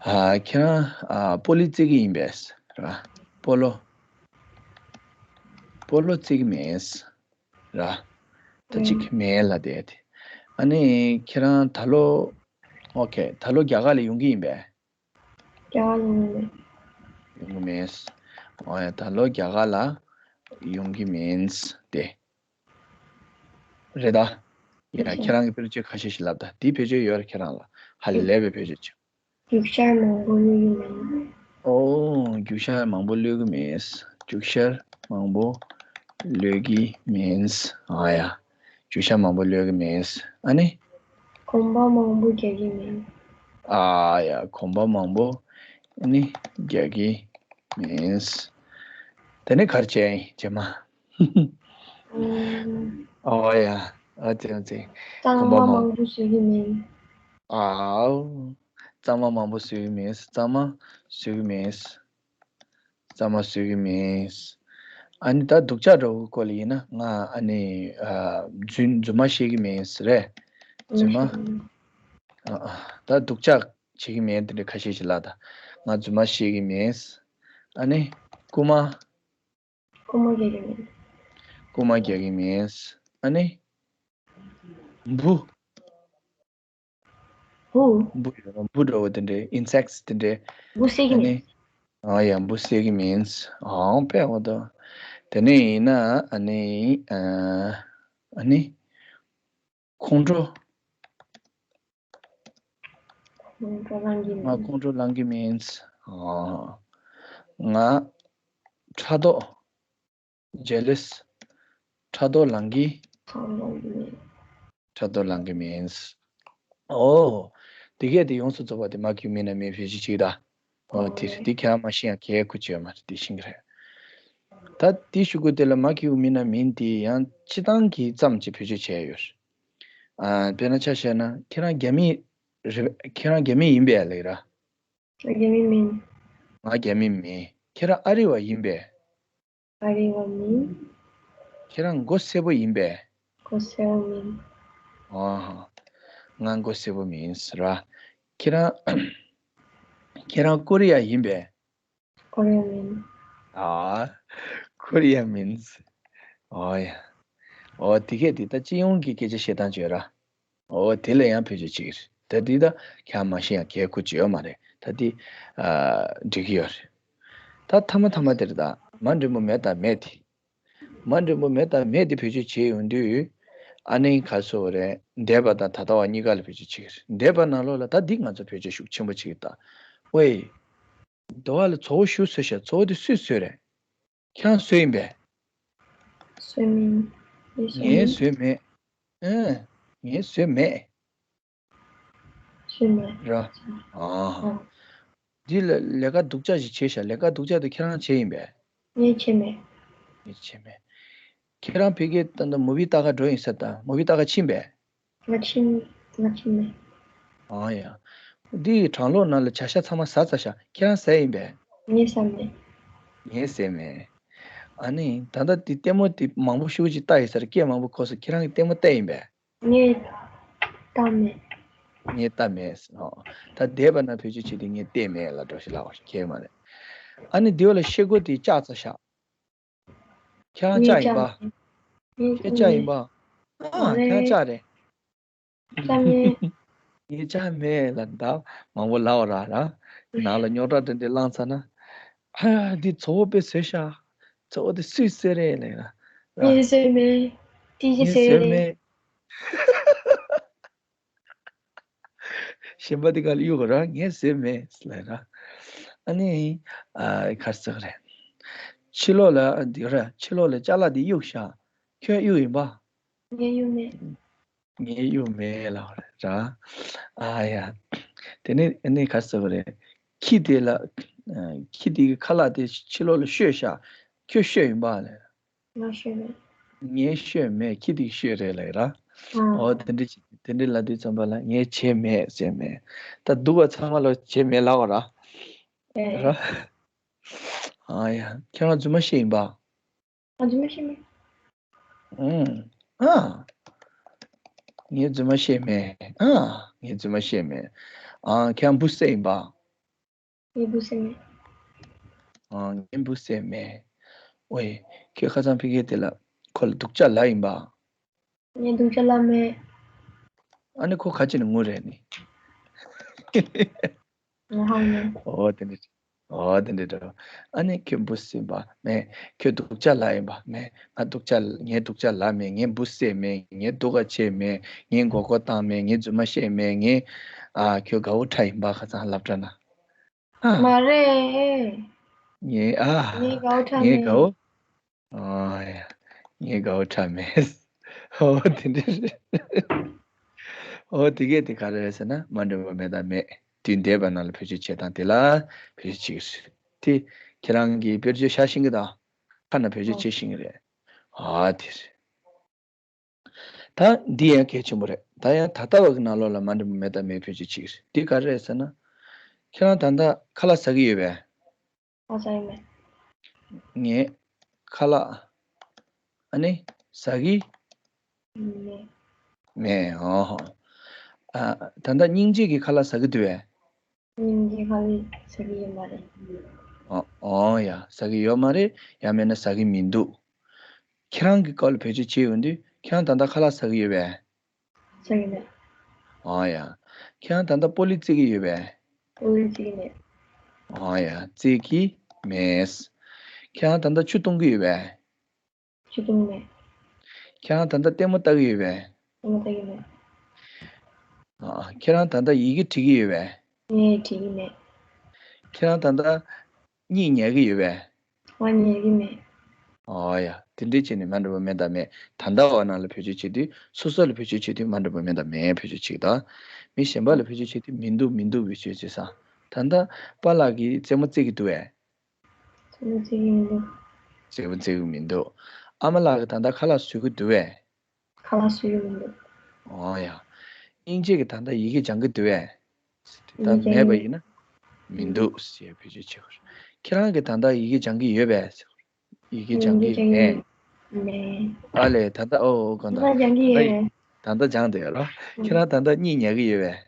ཨ་ཁྱེད་རང་ཨ་སྤོ་ལོ་རྩེ་གི་ཡིན་པས་ར། སྤོ་ལོ། སྤོ་ལོ་རྩེ་གི་མིན། ར། ད་ཅིག་མེད་ལ་དེ་དེ། ཨ་ནི་ཁྱེད་རང་ད་ལོ། ཨོ་ཁེ། ད་ལོ་རྒྱ་གར་ལ་ཡོང་གི་ཡིན་པས། རྒྱ་གར་ལ་ཡོང་གི་མེད། ཡོང་གི་མེད། ཨོ་ཡ། ད་ལོ་རྒྱ་གར་ལ་ཡོང་གི་མིན་དེ། རེད་ད། ཡ་ཁྱེད་རང་གི་བེད་སྤྱོད་ཁ་ཤས་ཤིག་ལབ་ད། དེའི་བེད་སྤྱོད་ཡོད་རེད་ཁྱེད་རང་ལ། ཧ་ལས་པའི་བེད་སྤྱོད་ཅིག་རྒྱུག་ཤར་མང་པོ་གློད་ཀྱི་མིན། ཨོ། རྒྱུག་ཤར་མང་པོ་གློད་ཀྱི་མེད། རྒྱུག་ཤར་མང་པོ་གློད་ཀྱི་མིན། ཨ་ཡ། རྒྱུག་ཤར་མང་པོ་གློད་ཀྱི་མིན། ཨ་ནི། གོམ་པ་མང་པོ་རྒྱག་གི་མིན། ཨ་ཡ། གོམ་པ་མང་པོ་ཨ་ནི་རྒྱག་གི་མིན། དེ་ནི་ག་རེ་བྱས་ཡིན་རྗེས་མ། ཨུམ། ཨོ་ཡ། ཨ་ཙི་ཨ་ཙི། གཙང་མ་མང་པོ་བཟོ་གི་མིན། ཨའོ། གཙང་མ་མང་པོ་བཟོ་གི་མིན། གཙང་མ་བཟོ་གི་མིན། གཙང་མ་བཟོ་གི་མིན། ཨ་ནི་ད་སྡུག་ཅག་འདྲ་བོ་སྐོར་ལ་ཡིན་ན་ང་ཨ་ནི་ཨ་རྫུན་རྫུན་མ་བཤད་གི་མིན་རེད། རྫུན་མ། ཨ་ཨ་ད་སྡུག་ཅག་བྱེད་གི་མིན་དེ་འདྲ་ཁ་ཤས་ཤིག་ལབ་ད། ང་རྫུན་མ་བཤད་གི་མིན། ཨ་ནི་རྐུ་མ། རྐུ་མ་རྒྱག་གི་མིན། རྐུ་མ་རྒྱག་གི་མིན། ཨ་ནི། འབུ། འབུ། འབུ་ཡོད་ར། འབུ་འདྲ་བོ་དེ་འདྲའི་ཨིན་སེག་ཊི་དེ་འདྲའི། འབུ་བསད་ཀྱི་ཨ་ནི། མིན། ཨ་ཡ། འབུ་བསད་ཀྱི་མིན། ཨང་། དཔེ་འོ་ད། དེ་ནས་ཡིན་ན་ཨ་ནི་ཨ་ཨ་ནི། ཁོང་ཁྲོ། ཁོང་ཁྲོ་ལངས་ཀྱི་མིན། ང་ཁོང་ཁྲོ་ལངས་ཀྱི་མིན། ཨ། ང་ཕྲག་དོག Jealous། ཕྲག་དོག་ལངས་ཀྱི། ཕྲག་དོག་ལངས་ཀྱི་མིན། ཕྲག་དོག་ལངས་ཀྱི་མིན། ཨོ། དེ་གས་དེ་ཡོངས་སུ་རྫོགས་པ་དེ་མ་གི་གུ་མིན་ན་མིན་བེད་སྤྱོད་ཅིག་ད། ཨོ་དེ་རེད། དེ་ཁྱེད་རང་མ་ཤེས་ཡང་གལ་ཁུ་ཆེ་བ་མ་རེད། དེ་ཤེས་ཀྱི་རེད། ད་དེ་ཞུ་དགོས་དེ་ལ་མ་གི་གུ་མིན་ན་མིན་དེ་ཡང་སྤྱི་བཏང་གི་ཙམ་གྱིས་བེད་སྤྱོད་བྱས་ཡོད་རེད། ཨ། དཔེར་ན་ཆ་བཞག་ན་ཁྱེད་རང་རྒྱ་མི་རེད། ཁྱེད་རང་རྒྱ་མི་ཡིན་པས་ལབ་ཀྱི་ར། རྒྱ་མི་མིན། ང་རྒྱ་མི་མིན། ཁྱེད་རང་ཨ་རི་བ་ཡིན་པས། ཨ་རི་བ་མིན། ཁྱེད་རང་མགོ་སེར་པོ་ཡིན་པས། མགོ་སེར་པོ་མིན། ཨ་ཧ། ང་མགོ་སེར་པོ་མིན་ཟེར་བ། ཁྱེད་རང་། ཁྱེད་རང་ཀོ་རི་ཡ་ཡིན་པས། ཀོ་རི་ཡ་མིན། ཨ། ཀོ་རི་ཡ་མིན། ཨོ་ཡ། ཨོ་དེ་གས་དེ་ད་སྤྱི་ཡོངས་ཀྱི་སྐད་ཆ་བཤད་སྟངས་བརྗོད་ར། འོ་དེ་ལ་ཡང་བེད་སྤྱོད་བྱེད་ཀྱི་རེད། ད་འདི་ད་ཁྱེད་རང་མ་ཤེས་ཡང་གལ་ཁུ་ཆེ་ཡོད་མ་རེད། ད་འདི་ཨ་འགྲིག་གི་ཡོད་རེད། ད་ཐ་མ་ཐ་མ་དེ་རེད། ད་མ་འགྲེང་བུ་མེ་དང་མེ་དེ། མ་འགྲེང་བུ་མེ་དང་མེ་དེ་བེད་སྤྱོད་བྱེད་ཡོང་དུས། ཨ་ནི་ག་སོ་རེད། འདས་པ་དང་ད་ལྟ་བ་གཉིས་ཀ་ལ་བེད་སྤྱོད་བྱེད་ཀྱི་རེད། འདས་པ་ནང་ལོགས་ལ་ད་འདི་ང་ཚོ་བེད་སྤྱོད་ཤུགས་ཆེན་པོ་བྱེད་ཀྱི་ད། ཝེ། འདི་བ་ལ་ཚོ་བོ་ཞིག་བཟོས་ཤག་ཚོ་བོ་དེ་སུས་བཟོས་རེད། ཁྱེད་རང་བཟོས་ཡིན་པས། བཟོས་མིན། ངས་བཟོས་མེད། ཨ། ངས་བཟོས་མེད། བཟོས་མེད། ར། ཨ། འདི་ལ་ལས་ཀ་སྡུག་ཅག་ཞིག་བྱས་ཤག་ལས་ཀ་སྡུག་ཅག་དེ་ཁྱེད་རང་བྱས་ཡིན་པས། ངས་བྱས་མེད། ངས་བྱས་མེད། ཁྱེད་རང་ཕ་གིར་ད་ལྟ་མུ་བི་ལྟ་ག་འགྲོ་ཡིན་ས། ད་མུ་བི་ལྟ་ག་ཕྱིན་པས། ང་ཕྱིན། ང་ཕྱིན་མེད། ཨ་ཡ། འདི་གྲང་གློག་ནང་ལ་བྱ་ཤ་ཚང་མ་ཟ་ཚར་ཤག་ཁྱེད་རང་ཟས་ཡིན་པས། ངས་ཟས་མེད། ངས་ཟས་མེད། ཨ་ནི་ད་ལྟ་འདི་ལྟད་མོ་འདི་མང་པོ་ཤུགས་ཀྱིས་ལྟ་ཡིན་ས་རེད། སྐད་མང་པོ་གོ་སོང་། ཁྱེད་རང་གིས་ལྟད་མོ་བལྟས་ཡིན་པས། ངས་ལྟ་མེད། ངས་ལྟ་མེད། ཨོ། ད་འདས་པ་ན་བེད་སྤྱོད་བྱེད་དུས་ངས་བལྟས་མེད་ལབ་འགྲོ་ཞིག་ལབ་པ་ཁྱད་མ་རེད། ཨ་ནི་འདི་བ་ལ་ཤེལ་སྒོ་དེ་བཅག་ཚར་ཤག་ཁྱེད་རང་ངས་བཅག་ཡིན་པ། བཅག་མེད། ངས་ཁྱེད་བཅག་ཡིན་པ། ཨ། ཨ་རེད། ཁྱེད་རང་བཅག་རེད། བཅག་མེད། ངས་བཅག་མེད་ལབ་ད། མང་པོ་ལབ་པ་ར་ར། ནང་ལ་རྙོག་དྲ་འདྲ་འདྲ་བསླངས་ཚར་ན། ཨ་འདི་ཚོ་བོ་དཔེ་བཟོས་ཤག་ཚོ་བོ་དེ་སུས་བཟོས་རེད་ལབ་ན། ར། ངས་བཟོས་མེད། ཏི་ཞིག་ངས་བཟོས་བཟོས་རེད། མེད། གཞན་པ་དེ་ག་ལ་གཡུག་ར་ངས་བཟོས་མེད་ལབ་ར། ཨ་ནི་ཨ་གར་ཟེར་རེད། ཕྱི་ལོགས་ལ་འདི་ར་ཕྱི་ལོགས་ལ་ཅ་ལག་འདི་གཡུག་ཤག་ཁྱོད་གཡུག་ཡིན་པ། ངས་གཡུག་མེད། ངས་གཡུག་མེད་ལབ་ར། ཨ་ཡ། དེ་ནས་ཨ་ནི་གར་ཟེར་རེད། ཁྱི་དེ་ལ་ཁྱི་དེ་གི་ཁ་ལག་དེ་ཕྱི་ལོགས་ལ་བཤོས་ཤག་ཁྱོད་བཤོས་ཡིན་པ་ལབ། ང་བཤོས་མེད། ངས་བཤོས་མེད། ཁྱི་དེས་བཤོས་རེད་ལབ་ར། ཨང་། འོ་དེ་འདྲ་ཅིག་དེ་འདྲ་ལབ་དུས་ཙམ་པ་ལ་ངས་བྱས་མེད་ཟེར་མེད། ད་སྡུག་པ་ཚང་མ་ལ་བྱས་མེད་ལབ་པ་ར། ཨེ། ར། ཨ་ཡ། ཁྱེད་རང་རྫུན་མ་བཤད་ཡིན་པ། ང་རྫུན་མ་བཤད་མེད། ཨང་། ཨ། ངས་རྫུན་མ་བཤད་མེད། ཨ། ངས་རྫུན་མ་བཤད་མེད། ཨ། ཁྱེད་རང་འབུ་བསད་ཡིན་པ། ངས་འབུ་བསད་མེད། ཨ། ངས་འབུ་བསད་མེད། ཨོའི། ཁྱོད་ཁ་སང་ཕ་གི་དེ་ལ་ཁོ་ལ་སྡུག་ཅག་ལབ་ཡིན་པ། ངས་སྡུག་ཅག་ལབ་མེད། ཨ་ནི་ཁོ་ག་ཅི་ནས་ངུ་རེད་ནི། ང་ཧང་མེད། འོ་དེ་འདྲ། འོ་དེ་འདྲ་འདྲ། ཨ་ནི་ཁྱོད་འབུ་བསད་པ་མེད། ཁྱོད་སྡུག་ཅག་ལབ་ཡིན་པ་མེད། ང་སྡུག་ཅག་ངས་སྡུག་ཅག་ལབ་མེད། ངས་འབུ་བསད་མེད། ངས་སྡུག་ག་བྱས་མེད། ངས་མགོ་སྐོར་བཏང་མེད། ངས་རྫུན་མ་བཤད་མེད། ངས་ཨ་ཁྱོད་དགའ་བོ་ཁྲ་ཡིན་པ་ཁ་སང་སློབ་གྲྭ་ན། ཨ། མ་རེད། ངས་ཨ། ངས་དགའ་བོ་ཁྲ་ངས་མེད། དགའ་བོ། ཨ་ཡ། ངས་དགའ་བོ་ཁྲ་མེད། ཨོ་དེ་འདྲ་རེད། ཨོ་དེ་གས་དེ་ག་རེ་རེད་ཟེར་ན་མ་འགྲིག་པ་མེད་དང་མེད། དུས་འདས་པ་ནང་ལ་བེད་སྤྱོད་བྱེད་སྟངས་དེ་ལ་བེད་སྤྱོད་བྱེད་ཀྱི་རེད། དེ་ཁྱེད་རང་གིས་དཔེར་བརྗོད་བཞག་ཤེས་ཀྱི་དང་། ཁ་ན་བེད་སྤྱོད་བྱེད་ཤེས་ཀྱི་རེད། ཨ་དེ་རེད། ད་འདི་ཡང་གལ་ཆེན་པོ་རེད། ད་ཡང་ད་ལྟ་བ་གི་ནང་ལོགས་ལ་མ་འགྲིག་པ་མེད་དང་མེད་བེད་སྤྱོད་བྱེད་ཀྱི་རེད། འདི་ག་རེ་རེད་ཟེར་ན། ཁྱེད་རང་ད་ལྟ་ཁ་ལག་ཟ་གི་ཡོད་པས། ཨ་ཟ་ཡི་མེད། ངས་ཁ་ལག་ཨ་ནི་ཟ་གི་མེད། མེད། ཨོ་ཧོ། ཨ་ད་ལྟ་སྙིང་རྗེ་གི་ཁ་ལག་ཟ་གི་འདུག་པས། སྙིང་རྗེ་ཁ་ལག་ཟ་གི་ཡོད་མ་རེད། ཨོ་ཨོ་ཡ། ཟ་གི་ཡོད་མ་རེད། ཡང་མིན་ན་ཟ་གི་མི་འདུག་ཁྱེད་རང་གི་སྐོར་ལ་བེད་སྤྱོད་བྱེད་ཡོང་དུས་ཁྱེད་རང་ད་ལྟ་ཁ་ལག་ཟ་གི་ཡོད་པས། ཟ་གི་མེད། ཨོ་ཡ། ཁྱེད་རང་ད་ལྟ་སྤོ་ལོ་རྩེད་གི་ཡོད་པས། སྤོ་ལོ་རྩེད་གི་མེད། ཨོ་ཡ། རྩེད་གི་མེད། ཁྱེད་རང་ད་ལྟ་ཆུ་འཐུང་གི་ཡོད་པས། ཆུ་འཐུང་གི་མེད། ཁྱེད་རང་ད་ལྟ་ལྟད་མོ་ལྟ་གི་ཡོད་པས། ལྟད་མོ་ལྟ་གི་མེད། ཨ། ཁྱེད་རང་ད་ལྟ་ཡི་གེ་འབྲི་གི་ཡོད་པས། ངས་འབྲི་གི་མེད། ཁྱེད་རང་ད་ལྟ་གཉིད་ཉལ་གི་ཡོད་པས། ང་ཉལ་གི་མེད། ཨོ་ཡ། དེ་འདྲས་བྱས་ནས་མ་འགྲིག་པ་མེད་དང་མེད། ད་ལྟ་བ་ནང་ལ་བེད་སྤྱོད་བྱེད་དུས་སོ་སོ་ལ་བེད་སྤྱོད་བྱེད་དུས་མ་འགྲིག་པ་མེད་དང་མེད་བེད་སྤྱོད་བྱེད་ཀྱི་དང་། མི་གཞན་པ་ལ་བེད་སྤྱོད་བྱེད་དུས་མི་འདུག་མི་འདུག་བེད་སྤྱོད་བྱེད་ས། ད་ལྟ་པཱ་ལགས་ཀྱིས་རྩེད་མོ་རྩེ་གི་འདུག་པས། རྩེད་མོ་རྩེ་གི་མི་འདུག་རྩེད་མོ་རྩེ་གི་མི་འདུག་ཨ་མ་ལགས་ཀྱིས་ད་ལྟ་ཁ་ལག་བཟོ་གི་འདུག་པས། ཁ་ལག་བཟོ་གི་མི་འདུག་ཨོ་ཡ། སྙིང་རྗེ་གིས་ད་ལྟ་ཡི་གེ་སྦྱང་གི་འདུག་པས། ད་ཡི་གེ་མེད་པ་ཡིན་ན། མི་འདུག་ཟེར་བེད་སྤྱོད་བྱེད་དགོས། ཁྱེད་རང་གིས་ད་ལྟ་ཡི་གེ་སྦྱང་གི་ཡོད་པས། ཡི་གེ་སྦྱང་གི་མེད། མེད། ཨ་ལས་ད་ལྟ་ཨོ་ཨོ་གང་ད། ད་ལྟ་སྦྱང་གི་ཡོད། ད་ལྟ་སྦྱང་བསྡད་ཡོད་རོ། ཁྱེད་རང་ད་ལྟ་གཉིད་ཉལ་གི་ཡོད་པས།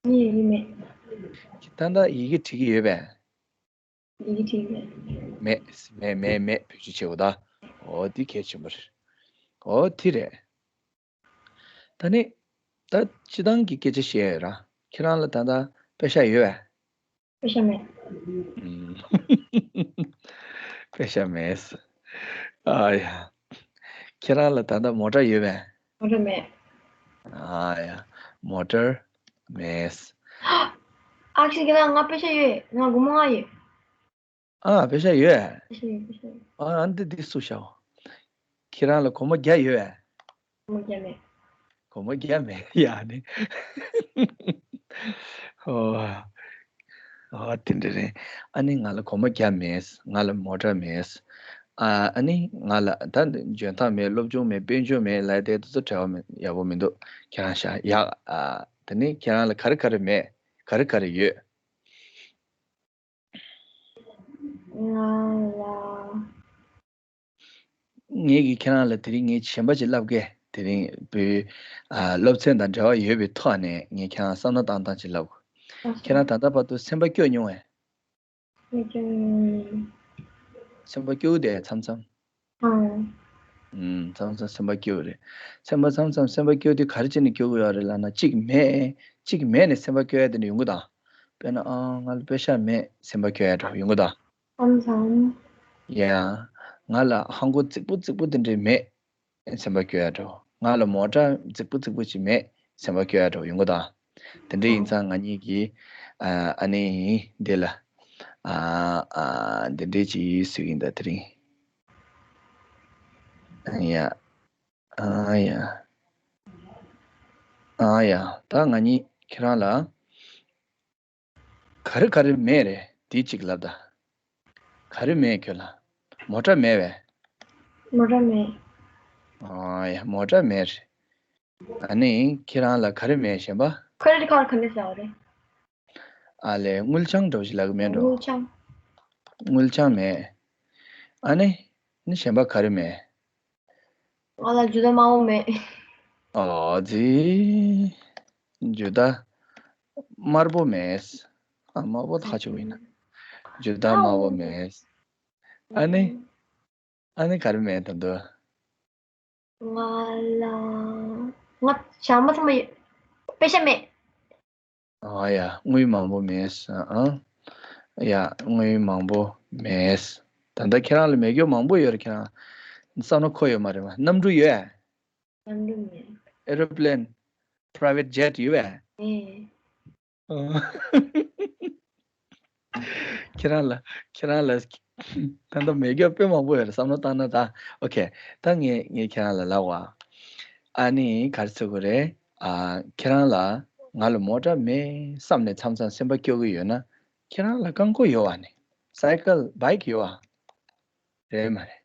གཉིད་ཉལ་གི་མེད། ད་ལྟ་ཡི་གེ་འབྲི་གི་ཡོད་པས། ཡི་གེ་འབྲི་གི་མེད། མེད་མེད་མེད་མེད་བེད་སྤྱོད་བྱེད་དགོས་ད། ཨོ་འདི་གལ་ཆེན་པོ་རེད། ཨོ་འདི་རེད། ད་ནི། ད་སྤྱི་བཏང་གི་སྐད་ཆ་བཤད་ཡོད་ར། ཁྱེད་རང་ལ་ད་ལྟ་པེ་ཤག་ཡོད་པས། པེ་ཤག་མེད། ཨུམ། པེ་ཤག་མེད། ཨ་ཡ། ཁྱེད་རང་ལ་ད་ལྟ་མོ་ཊ་ཡོད་པས། མོ་ཊ་མེད། ཨ་ཡ། མོ་ཊ་མེད། ཨ་ཁྱེད་ཀྱི་ལ་ང་པེ་ཤག་ཡོད། ང་སྒོར་མོ་ལྔ་ཡོད། ཨ་པེ་ཤག་ཡོད། པེ་ཤག་ཡོད། པེ་ཤག་ཡོད། ཨ་ཨ་འདི་འདི་སུ་ཤའོ། ཁྱེད་རང་ལ་སྒོར་མོ་བརྒྱ་ཡོད་པས། སྒོར་མོ་བརྒྱ་མེད། སྒོར་མོ་བརྒྱ་མེད་ཡ་ནི། ཨོ། ཨོ་དེ་འདྲ་རེད། ཨ་ནི་ང་ལ་སྒོར་མོ་བརྒྱ་མེད། ང་ལ་མོ་ཊ་མེད། ཨ་ཨ་ནི་ང་ལ་ད་འདི་འཇོན་ཐང་མེད། སློབ་སྦྱོང་མེད། དཔལ་འབྱོར་མེད་ལབ་དེ་དེ་ཚོ་འབྲེལ་བ་མེད། ཡག་པོ་མི་འདུག་ཁྱེད་རང་ཤ་ཡག་ཨ་དེ་ནི་ཁྱེད་རང་ལ་ག་རེ་ག་རེ་མེད། ག་རེ་ག་རེ་ཡོད། ང་ལ། ངས་ཀྱིས་ཁྱེད་རང་ལ་དེ་རིང་ངས་གཞན་པ་ཅིག་ལབ་གས། དེ་རིང་བོད་ཨ་སློབ་ཚན་དང་འབྲེལ་བ་ཡོད་པའི་ཐོག་ནས་ངས་ཁྱེད་རང་བསམ་བློ་བཏང་སྟངས་ཅིག་ལབ། ཁྱེད་རང་ད་ལྟ་བར་དུ་སེམས་པ་སྐྱོ་མྱོང་བས། སེམས་པ་སྐྱོ་མྱོང་། སེམས་པ་སྐྱོ་གི་བསྡད་མཚམས་མཚམས། ཨང་། ཨུམ། མཚམས་མཚམས་སེམས་པ་སྐྱོ་གི་རེད། སེམས་པ་མཚམས་མཚམས་སེམས་པ་སྐྱོ་དུས་ག་རེ་བྱས་ནས་སྐྱོ་གི་ཡོད་རེད་ལབ་ན། གཅིག་མེད། གཅིག་མེད་ནས་སེམས་པ་སྐྱོ་ཡ་དེ་འདྲ་ཡོང་གི་དང་། དཔེར་ན་ཨང་། ང་ལ་པེ་ཤག་མེད། སེམས་པ་སྐྱོ་ཡ་འདྲ་ཡོང་གི་དང་། ལམ་སང་། ཡ། ང་ལ་ཧང་གོ་རྫིག་པོ་རྫིག་པོ་དེ་འདྲས་མེད། སེམས་པ་སྐྱོ་ཡ་འགྲོ། ང་ལ་མོ་ཊ་རྫིག་པོ་རྫིག་པོ་ཅིག་མེད། སེམས་པ་སྐྱོ་ཡ་འགྲོ་ཡོང་གི་དང་། དེ་འདྲས་ཡིན་ཙང་ང་གཉིས་ཀྱིས་ཨ་ཨ་ནི་འདི་ལ་ཨ་ཨ་འདི་འདྲས་ཅིག་ཟེར་གྱིན་ད་དེ་རིང་། ཡ། ཨ་ཡ། ཨ་ཡ། ད་ང་གཉིས་ཁྱེད་རང་ལ་ག་རེ་ག་རེ་མེད་རེད། དེ་གཅིག་ལབ་ད། ག་རེ་མེད་ཁྱོད་ལ། མོ་ཊ་མེད་པས། མོ་ཊ་མེད། ཨ་ཡ། མོ་ཊ་མེད་རེད། ཨ་ནི་ཁྱེད་རང་ལ་ག་རེ་མེད་གཞན་པ། ཁེ་རེ་ཌིཊ་ཁཌ་ག་འདྲ་ཟེར་བ་རེད། ཨ་ལས། དངུལ་བྱང་འདྲ་བོ་ཞིག་ལབ་གི་མེད་འགྲོ། དངུལ་བྱང་། དངུལ་བྱང་མེད། ཨ་ནི་ནི་གཞན་པ་ག་རེ་མེད། ང་ལ་ཇུ་ཏ་དམར་པོ་མེད། ཨོ་ཙི། ཇུ་ཏ་དམར་པོ་མེད། ཨ། དམར་པོ་ཐག་ཆོད་ཡིན་ན། ཇུ་ཏ་དམར་པོ་མེད། ཨ་ནི། ཨ་ནི་ག་རེ་མེད་ད་འདུག་ང་ལ། ང་བྱམས་པ་ཚང་མ་ཡོད། པེ་ཤ་མེད། ཨ་ཡ། དངུལ་མང་པོ་མེད། ཨ། ཡ། དངུལ་མང་པོ་མེད། ད་ལྟ་ཁྱེད་རང་ལ་མེད་རྒྱུ་མང་པོ་ཡོད་རེད། ཁྱེད་རང་བསམ་བློ་འཁོར་ཡོད་མ་རེད་པ། གནམ་གྲུ་ཡོད་ཨ། གནམ་གྲུ་མེད། ཨེ་རོ་པི་ལེན། པ་རའི་ཝེ་ཊི་ཇེ་ཊི་ཡོད་ཨ། ཨེ། ཨ། ཁྱེད་རང་ལ། ཁྱེད་རང་ལ་ད་ལྟ་མེད་རྒྱུ་དཔེ་མང་པོ་ཡོད་རེད། བསམ་བློ་བཏང་ན་ད། ཨོ་ཁེ། ད་ངས་ངས་ཁྱེད་རང་ལ་ལབ་པ། ཨ་ནི་ག་རེ་ཟེར་དགོས་རེད། ཨ། ཁྱེད་རང་ལ་ང་ལ་མོ་ཊ་མེད་བསམ་ནས་མཚམས་མཚམས་སེམས་པ་སྐྱོ་གི་ཡོད་ན། ཁྱེད་རང་ལ་རྐང་འཁོར་ཡོད་པ་ནི། སའི་ཀལ། བྷའིཀ་ཡོད་པ། རེད་མ་རེད།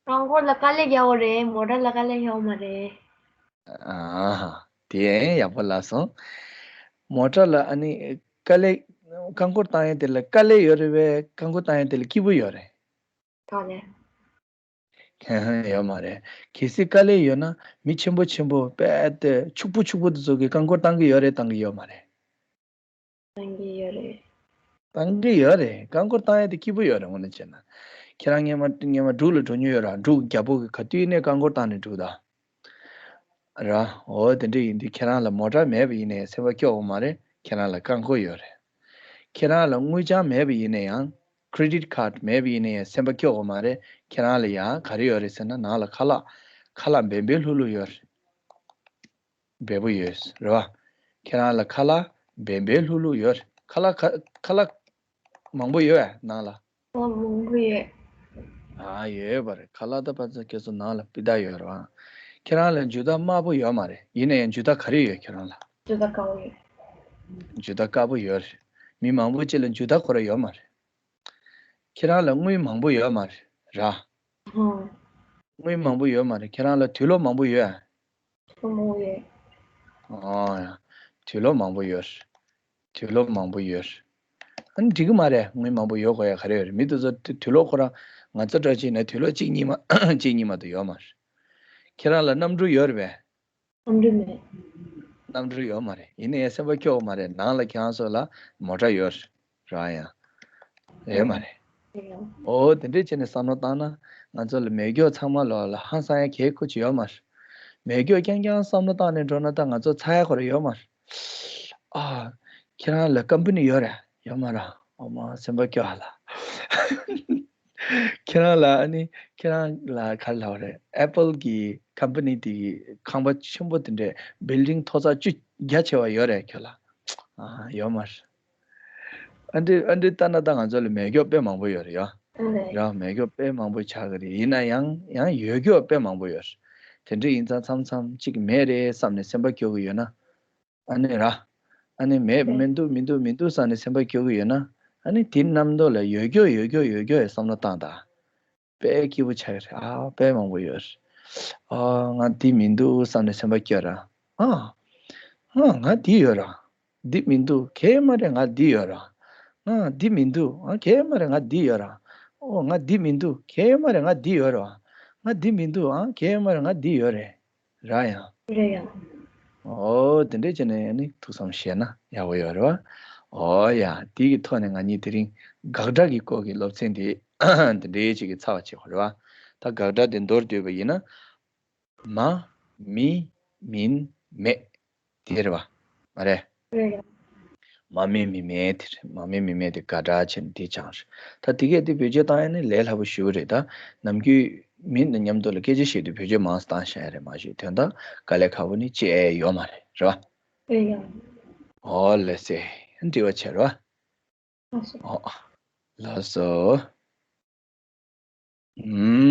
རྐང་འཁོར་ལ་དཀའ་ལས་རྒྱག་དགོས་རེད། མོ་ཊ་ལ་དཀའ་ལས་ཡོད་མ་རེད། ཨ་ཧ། དེ་ཡང་ཡག་པོ་ལབ་སོང་། མོ་ཊ་ལ་ཨ་ནི་དཀའ་ལས། རྐང་འཁོར་བཏང་ཡས་དེ་ལ་དཀའ་ལས་ཡོད་རེད་པས། རྐང་འཁོར་བཏང་ཡས་དེ་ལ་སྐྱིད་པོ་ཡོད་རེད། ད་ལས། ཧ་ཧ། ཡོད་མ་རེད། གལ་སྲིད་དཀའ་ལས་ཡོད་ན་མི་ཆེན་པོ་ཆེན་པོ་དཔེ་དེ་ཕྱུག་པོ་ཕྱུག་པོ་དེ་ཚོ་གིས་རྐང་འཁོར་བཏང་གི་ཡོད་རེད། བཏང་གི་ཡོད་མ་རེད། བཏང་གི་ཡོད་རེད། བཏང་གི་ཡོད་རེད། རྐང་འཁོར་བཏང་ཡས་དེ་སྐྱིད་པོ་ཡོད་རེད། དངོས་གནས་བྱས་ན། ཁྱེད་རང་སྔོན་མ་སྔོན་མ་འབྲུག་ལ་འགྲོ་མྱོང་ཡོད་ར། འབྲུག་གི་རྒྱལ་པོ་གིས་ག་དུས་ནས་རྐང་འཁོར་བཏང་ནས་འགྲོ་ད། ར། འོ་དེ་འདྲ་ཡིན་དུས་ཁྱེད་རང་ལ་མོ་ཊ་མེད་པ་ཡིན་ནའི་སེམས་པ་སྐྱོ་བོ་མ་རེད། ཁྱེད་རང་ལ་རྐང་འཁོར་ཡོད་རེད། ཁྱེད་རང་ལ་དངུལ་བྱང་མེད་པ་ཡིན་ན་ཡང་། ཁེ་རེ་ཌིཊ་ཁཌ་མེད་པ་ཡིན་ན་ཡང་སེམས་པ་སྐྱོ་བོ་མ་རེད། ཁྱེད་རང་ལ་ཡང་ག་རེ་ཡོད་རེད་ཟེར་ན། ནང་ལ་ཁ་ལག་ཁ་ལག་འབེལ་འབེལ་ལྷུག་ལྷུག་ཡོད་རེད། འབེལ་པོ་ཡོད་རེད་པ། ཁྱེད་རང་ལ་ཁ་ལག་འབེལ་འབེལ་ལྷུག་ལྷུག་ཡོད་རེད། ཁ་ལག་ཁ་ཁ་ལག་མང་པོ་ཡོད་ཨ་ནང་ལ། ཨ། མང་པོ་ཡོད། ཨ། ཡོད་པ་རེད། ཁ་ལག་ད་ཕ་ཚོ་ཁྱེད་ཚོ་ནང་ལ་སྤུས་དག་ཡོད་རེད་པ། ཁྱེད་རང་ལ་ཇུ་ཏ་དམར་པོ་ཡོད་མ་རེད། ཡིན་ན་ཡང་ཇུ་ཏ་ག་རེ་ཡོད་ཁྱེད་རང་ལ། ཇུ་ཏ་དཀར་པོ་ཡོད། ཇུ་ཏ་དཀར་པོ་ཡོད་རེད། མི་མང་པོ་ཅིག་ལ་ཇུ་ཏ་ཁོ་རང་ཡོད་མ་རེད། ཁྱེད་རང་ལ་དངུལ་མང་པོ་ཡོད་མ་རེད་ར། ཧུམ། དངུལ་མང་པོ་ཡོད་མ་རེད། ཁྱེད་རང་ལ་དུག་སློག་མང་པོ་ཡོད་ཨ། དུག་སློག་མང་པོ་ཡོད། ཨོ་ཡ། དུག་སློག་མང་པོ་ཡོད་རེད། དུག་སློག་མང་པོ་ཡོད་རེད། ཨ་ནི་འགྲིག་གི་མ་རེད། དངུལ་མང་པོ་ཡོད་དགོས་ཡ་ག་རེ་ཡོད་རེད། མི་དེ་ཚོ་དུ་དུག་སློག་ཁོ་རང་ང་ཚོ་འདྲ་ཅིག་ན་དུག་སློག་གཅིག་གཉིས་མ་གཅིག་གཉིས་མ་གཏོགས་ཡོད་མ་རེད། ཁྱེད་རང་ལ་གནམ་གྲུ་ཡོད་རེད་པས། གནམ་གྲུ་མེད། གནམ་གྲུ་ཡོད་མ་རེད། ཡིན་ནའི་སེམས་པ་སྐྱོ་བོ་མ་རེད། ནང་ལ་ཁྱེད་རང་ཚོ་ལ་མོ་ཊ་ཡོད་རེད་ཡང་། ཡོད་མ་རེད། ཡང་། ཨོ་དེ་འདྲས་བྱས་ནས་བསམ་བློ་བཏང་ན་ང་ཚོ་ལ་མེད་རྒྱུ་ཚང་མ་ལོག་ལ་ཧང་སང་ཡ་གལ་ཁུ་ཅིག་ཡོད་མ་རེད། མེད་རྒྱུ་རྐྱང་རྐྱང་བསམ་བློ་བཏང་ནས་འགྲོ་ན་ད་ང་ཚོ་ཚ་ཡ་ཁོ་ར་ཡོད་མ་རེད། ཨ། ཁྱེད་རང་ལ་ཀམ་པ་ནི་ཡོད་རེད་ཡོད་མ་རེད། ཨོ་མ་སེམས་པ་སྐྱོ་ཧ་ལ། ཁྱེད་རང་ལ་ཨ་ནི་ཁྱེད་རང་ལ་ག་རེ་ལབ་པ་རེད། ཨེ་པལ་གི་ཀམ་པ་ནི་དེ་གི་ཁང་པ་ཆེན་པོ་དེ་འདྲས་བིལ་ཌིང་མཐོ་ཚད་བཅུ་རྒྱ་ཆེ་བ་ཡོད་རེད་ཁྱོད་ལ། ཨ་ཡོད་མ་རེད། ཨ་འདྲི་ཨ་འདྲི་ལྟ་ན་ད་ང་ཚོ་ལ་མེད་རྒྱུ་དཔེ་མང་པོ་ཡོད་རེད་ཡ། ཨ་ལས། ར་མེད་རྒྱུ་དཔེ་མང་པོ་ཆགས་ཀྱི་རེད། ཡིན་ན་ཡང་ཡང་ཡོད་རྒྱུ་དཔེ་མང་པོ་ཡོད་རེད། དེ་འདྲ་ཡིན་ཙང་མཚམས་མཚམས་གཅིག་མེད་རེད་བསམ་ནས་སེམས་པ་སྐྱོ་གི་ཡོད་ན། ཨ་ནི་ར། ཨ་ནི་མེད་ཨ་ལས། མི་འདུག་མི་འདུག་མི་འདུག་བསམ་ནས་སེམས་པ་སྐྱོ་གི་ཡོད་ན། ཨ་ནི་དེ་རྣམ་རྟོག་ལ་ཡོད་རྒྱུ་ཡོད་རྒྱུ་ཡོད་རྒྱུ་ཡི་བསམ་བློ་བཏང་དང་། དཔེ་སྐྱིད་པོ་ཆགས་ཀྱི་རེད། ཨ་དཔེ་མང་པོ་ཡོད་རེད། ཨ་ང་འདི་མི་འདུག་བསམ་ནས་སེམས་པ་སྐྱོ་ར། ཨ། ཨ་ང་འདི་ཡོད་ར། འདི་མི་འདུག་གལ་མ་རེད་ང་འདི་ཡོད་ར། ཨ་འདི་མི་འདུག་ཨ་གལ་མ་རེད་ང་འདི་ཡོད་ར། ཨོ་ང་འདི་མི་འདུག་གལ་མ་རེད་ང་འདི་ཡོད་ར། ང་འདི་མི་འདུག་ཨ་གལ་མ་རེད་ང་འདི་ཡོད་རེད། ར་ཡང་། རེད་ཡང་། ཨོ་དེ་འདྲས་བྱས་ནས་ནི་ཐུགས་བསམ་བཞེས་ན་ཡག་པོ་ཡོད་རེད་བ། ཨོ་ཡ། དེ་གི་ཐོག་ནས་ང་གཉིས་དེ་རིང་དགག་སྒྲ་གི་སྐོར་གྱི་སློབ་ཚན་དེ་དེ་འདྲའི་ཅིག་གི་ཚར་བ་བྱེད་དགོས་རེད་བ། ད་དགག་སྒྲ་དེ་མདོར་བསྡུས་པ་ཡིན་ན། མ། མི། མིན། མེད། དེ་རེད་བ། མ་རེད། རེད། མ་སྨད་མི་སྨད་དེ་རེད། མ་སྨད་མི་སྨད་དེ་དགའ་དྲགས་བྱས་ནས་དེ་སྦྱངས་རེད། ད་དེ་གས་དེ་བེད་སྤྱོད་བཏང་ཡ་ནི་ལས་སླ་པོ་ཞེ་པོ་རེད། ད་ནམ་རྒྱུན་མི་དང་མཉམ་དུ་ལ་སྐད་ཆ་བཤད་དུས་བེད་སྤྱོད་མང་ཙམ་བཏང་བཞག་ཡ་རེད་མ་གཞི། དོན་དག་དཀའ་ལས་ཁག་པོ་ནི་ཅི་ཨེ་ཡོད་མ་རེད། རེད་བ། ཨེ་ཡ། ཨོ་ལགས་སེ། འདྲི་བ་བྱེད་རོགས། ལགས་སོ། ཨོ། ལགས་སོ། ཨུམ།